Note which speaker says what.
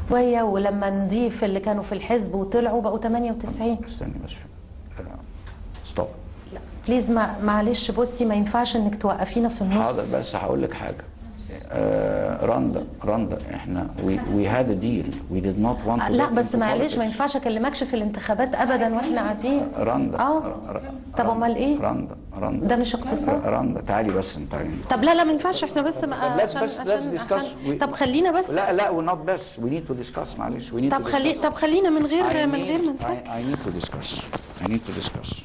Speaker 1: شويه، ولما نضيف اللي كانوا في الحزب وطلعوا بقوا 98.
Speaker 2: استني بس، stop.
Speaker 1: لا please، ما معلش، بصي، ما ينفعش انك توقفينا في النص.
Speaker 2: حاضر، بس هقول لك حاجه. رندا، رندا، احنا we had a deal، we did not want to
Speaker 1: لا بس معلش، ما ينفعش اكلمكش في الانتخابات ابدا واحنا قاعدين.
Speaker 2: رندا.
Speaker 1: طب امال ايه؟
Speaker 2: رندا، رندا.
Speaker 1: ده مش اقتصاد.
Speaker 2: رندا، تعالي بس انت.
Speaker 1: طب لا لا، ما ينفعش، احنا بس ما عشان عشان عشان طب خلينا بس.
Speaker 2: لا لا، و not بس، we need to discuss، معلش، we need
Speaker 1: طب خلي طب خلينا من غير ما نسكت.
Speaker 2: I need to discuss، I need to discuss.